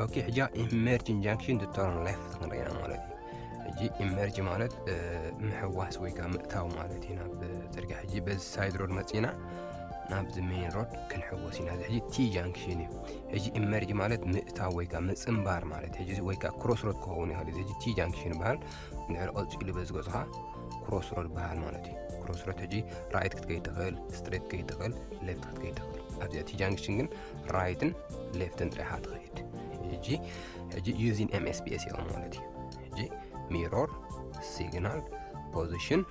ኦኬ፣ ሕጂ ኢመርጂንግ ጃንክሽን ቱ ተርን ሌፍት ክንርኢ ኢና ማለት እዩ። ሕጂ ኢመርጅ ማለት ምሕዋስ ወይ ከዓ ምእታው ማለት እዩ ናብ ፅርግያ። ሕጂ በዚ ሳይድ ሮድ መፂና ናብዚ ሜን ሮድ ክንሕወስ ኢና። እዚ ሕጂ ቲ ጃንክሽን እዩ። ሕጂ ኢመርጅ ማለት ምእታው ወይ ከዓ ምፅንባር ማለት እዩ። ሕጂ ወይ ከዓ ክሮስ ሮድ ክኸውን ይኽእል እዩ። እዚ ሕጂ ቲ ጃንክሽን ይበሃል። ድሕሪ ቀፂሉ በዚ ገፅኻ ክሮስ ሮድ ይበሃል ማለት እዩ። ክሮስ ሮድ ሕጂ ራይት ክትከይድ ትኽእል፣ ስትሬት ክትከይድ ትኽእል፣ ሌፍት ክትከይድ ትኽእል። ኣብዚኣ ቲ ጃንክሽን ግን ራይትን ሌፍትን ጥራሕ ትኸይድ። ሕጂ ሕጂ ዩዚንግ ኤምኤስፒኤስ ኢኹም ማለት እዩ። ሕጂ ሚሮር፣ ሲግናል፣ ፖዚሽን፣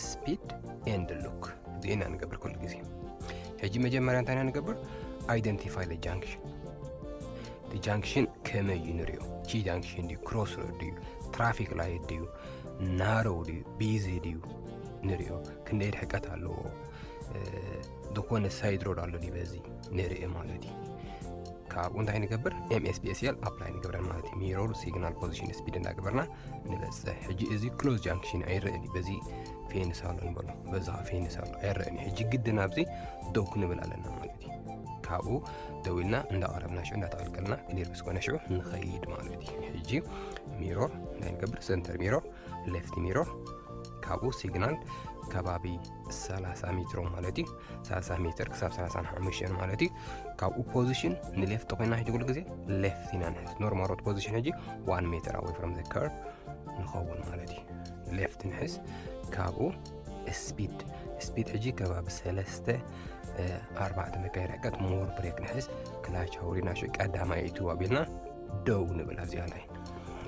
ስፒድ ኤንድ ሉክ እዚኤና ንገብር ኩሉ ግዜ። ሕጂ መጀመርያ እንታይ ኢና ንገብር? ኣይደንቲፋይ ለ ጃንክሽን። እቲ ጃንክሽን ከመይ እዩ ንሪኦ? ቲ ጃንክሽን ድዩ? ክሮስ ሮድ ድዩ? ትራፊክ ላይት ድዩ? ናሮው ድዩ? ቢዚ ድዩ? ንሪኦ። ክንደይ ርሕቀት ኣለዎ? ዝኾነ ሳይድ ሮድ ኣሎ ድዩ? በዚ ንርኢ ማለት እዩ። ካብኡ እንታይ ንገብር? ኤምኤስፒኤስኤል ኣፕላይ ንገብረን ማለት እዩ። ሚሮር፣ ሲግናል፣ ፖዚሽን፣ ስፒድ እንዳገበርና ንበፅሕ። ሕጂ እዚ ክሎዝ ጃንክሽን ኣይረእን እዩ። በዚ ፌንስ ኣሎ ንበሎ፣ በዚ ፌንስ ኣሎ ኣይረእን እዩ። ሕጂ ግድን ኣብዚ ደው ክንብል ኣለና ማለት እዩ። ካብኡ ደው ኢልና እንዳቐረብና ሽዑ እንዳተቐልቀልና ክሊር ምስ ኮነ ሽዑ ንኸይድ ማለት እዩ። ሕጂ ሚሮር እንታይ ንገብር? ሰንተር ሚሮር፣ ሌፍት ሚሮር፣ ካብኡ ሲግናል ከባቢ ሰላሳ ሜትሮ ማለት እዩ። ሰላሳ ሜትር ክሳብ ሰላሳ ሓሙሽተ ማለት እዩ። ካብኡ ፖዚሽን ንሌፍት ኮይና ሕጂ ኩሉ ግዜ ሌፍት ኢና ንሕዝ። ኖርማል ሮድ ፖዚሽን ሕጂ ዋን ሜትር ኣወይ ፍሮም ዘ ከርቭ ንኸውን ማለት እዩ። ሌፍት ንሕዝ። ካብኡ ስፒድ፣ ስፒድ ሕጂ ከባቢ ሰለስተ ኣርባዕተ መካይድ ርሕቀት ሞር ብሬክ ንሕዝ። ክላች ኣውሪድና ሽዑ ቀዳማይ እዩ ኣቢልና ደው ንብል ኣብዚኣ ላይን።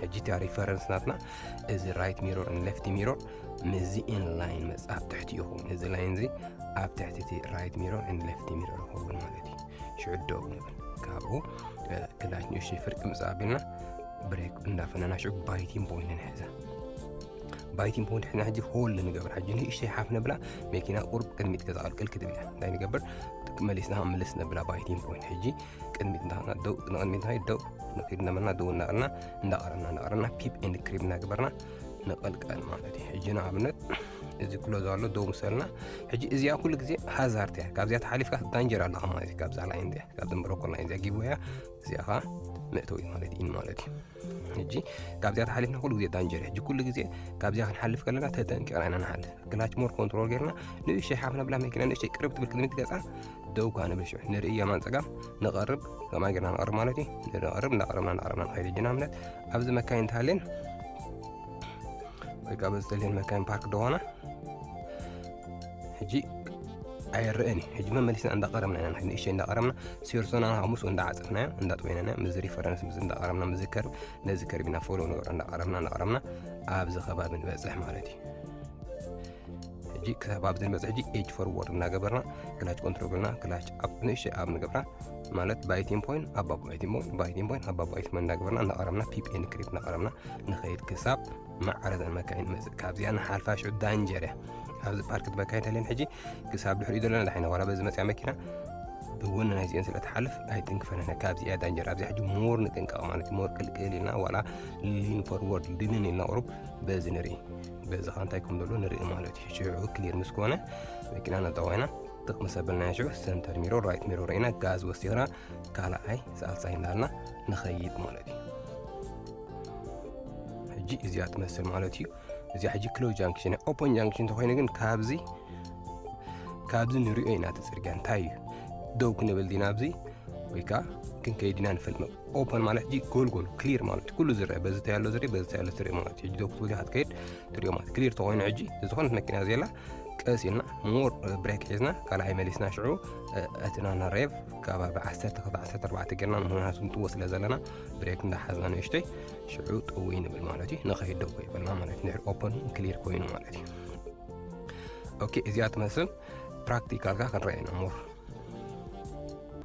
ሕጂ እቲኣ ሪፈረንስ ናትና እዚ ራይት ሚሮር ን ሌፍቲ ሚሮር ምስዚ ኢን ላይን መጽእ ኣብ ትሕቲ ይኸውን። እዚ ላይን እዚ ኣብ ትሕቲ እቲ ራይት ሚሮር ን ሌፍቲ ሚሮር ይኸውን ማለት እዩ። ሽዑ ደው ንብል። ካብኡ ክላች ንእሽተይ ፍርቂ ምጽእ ኣቢልና ብሬክ እንዳፈነና ሽዑ ባይቲን ፖይንት ንሕዛ። ባይቲን ፖይንት ሕና ሕጂ ሆልድ ንገብር። ሕጂ ንእሽተይ ሓፍ ነብላ፣ መኪና ቁርብ ቅድሚት ከዛቐልቅል ክትብል እያ። እንታይ ንገብር? መሊስና ምልስ ነብላ ባይቲን ፖይንት። ሕጂ ቅድሚት እንዳኸና ደው፣ ንቕድሚት እንታይ ደው ንኺድ እናመልና ደው እናቕልና እንዳቐረብና እንዳቐረብና ፒፕ ኤንድ ክሪፕ እናገበርና ንቐልቀል ማለት እዩ። ሕጂ ንኣብነት እዚ ክሎዝ ኣሎ ደው ምሰልና። ሕጂ እዚኣ ኩሉ ግዜ ሃዛርድ እያ። ካብዚኣ ተሓሊፍካ ዳንጀር ኣለኻ ማለት እዩ። ካብዛ ላይን እዚኣ፣ ካብዚ ብሮኮር ላይን እዚኣ ጊቭ እያ። እዚኣ ኸዓ መእተዊ ማለት እዩ ማለት እዩ። ሕጂ ካብዚኣ ተሓሊፍና ኩሉ ግዜ ዳንጀር እያ። ሕጂ ኩሉ ግዜ ካብዚኣ ክንሓልፍ ከለና ተጠንቂቕና ኢና ንሓልፍ። ክላች ሞር ኮንትሮል ጌርና ንእሽተይ ሓፍ ነብላ መኪና ንእሽተይ ቅርብ ትብል ቅድሚት ገጻ ደው ኳ ንብል ሽዑ ንርኢ የማን ጸጋም ንቐርብ ከማይ ጌርና ንቐርብ ማለት እዩ። ንቐርብ እንዳቐረብና እንዳቐረብና ንኸይድ። ሕጂ ንኣብነት ኣብዚ መካይን እንተሃልየን ወይ ከዓ በዚ ተልየን መካይን ፓርክ ደኾና ሕጂ ኣይረእን እዩ። ሕጂ መመሊስና እንዳቐረብና ኢና ንኸይድ። ንእሽተይ እንዳቐረብና ሴርሶና ሃሙስ እንዳዓጸፍናዮ እንዳጥወይናናዮ ምስ ሪፈረንስ ምስ እንዳቐረብና ምስ ከርቭ ነዚ ከርቭ ኢና ፎሎ ንገብሮ እንዳቐረብና እንዳቐረብና ኣብዚ ከባቢ ንበጽሕ ማለት እዩ። ሕጂ ክሳብ ኣብዚ ንበጽሕ ሕጂ ኤጅ ፎርወርድ እናገበርና ክላች ኮንትሮል ገርና ክላች ኣፕ ንእሽተይ ኣብ ንገብራ ማለት ባይቲን ፖይንት ኣባብ ባይቲን ፖይንት ባይቲን ፖይንት ኣባብ ባይቲን ፖይንት እናገበርና እናቐረብና ፒፕ ኤንድ ክሪፕ እናቐረብና ንኸይድ ክሳብ ማዕረ እዘን መካይን ንመጽእ። ካብዚኣ ንሓልፋ ሽዑ ዳንጀር እያ። ኣብዚ ፓርክ መካይን ተልየን ሕጂ ክሳብ ድሕሪኡ ዘለና ዳሕና ዋላ በዚ መጽያ መኪና ብጎኒ ናይዚአን ስለ ትሓልፍ ኣይትንክፈን። ካብዚኣ ዳንጀር ኣብዚኣ ሕጂ ሞር ንጥንቀቕ ማለት እዩ። ሞር ቅልቅል ኢልና ዋላ ሊን ፎርወርድ ድንን ኢልና ቁሩብ በዚ ንርኢ። በዚ ኸ እንታይ ከም ዘሎ ንርኢ ማለት እዩ። ሽዑ ክሊር ምስ ኮነ መኪና ነጠዋ ኢና ጥቕሚ ሰበልና ሽዑ ሰንተር ሚሮር ራይት ሚሮር ኢና ጋዝ ወሲኽና ካልኣይ ሳልሳይ እንዳልና ንኸይድ ማለት እዩ። ሕጂ እዚኣ ትመስል ማለት እዩ። እዚኣ ሕጂ ክሎዝ ጃንክሽን እያ። ኦፐን ጃንክሽን እንተኾይኑ ግን ካብዚ ካብዚ ንሪኦ ኢና እቲ ጽርግያ እንታይ እዩ። ደው ክንብል ዲና ኣብዚ ወይ ከዓ ክንከይድ ኢና ንፈልጥ። ኦፐን ማለት ሕጂ ጎልጎል ክሊር ማለት ኩሉ ዝረአ በዚ እንታይ ኣሎ ዝርኢ በዚ እንታይ ኣሎ ዝርኢ ማለት እዩ። ሕጂ ደው ክትብል ኢኻ ትከይድ ትሪኦ ማለት ክሊር ተኾይኑ ሕጂ ዝኾነት መኪና ዘላ ቀስ ኢልና ሞር ብሬክ ሒዝና ካልኣይ መሊስና ሽዑ እቲ ናና ሬቭ ከባቢ ዓሰርተ ክልተ ዓሰርተ ኣርባዕተ ጌርና ምኽንያቱ ንጥዎ ስለ ዘለና ብሬክ እንዳሓዝና ንእሽተይ ሽዑ ጥውይ ንብል ማለት እዩ። ንኸይድ ደው ይበልና ማለት እዩ። ድሕሪ ኦፐን ክሊር ኮይኑ ማለት እዩ። ኦኬ፣ እዚኣ ትመስል ፕራክቲካልካ ክንረአ ኢና ሞር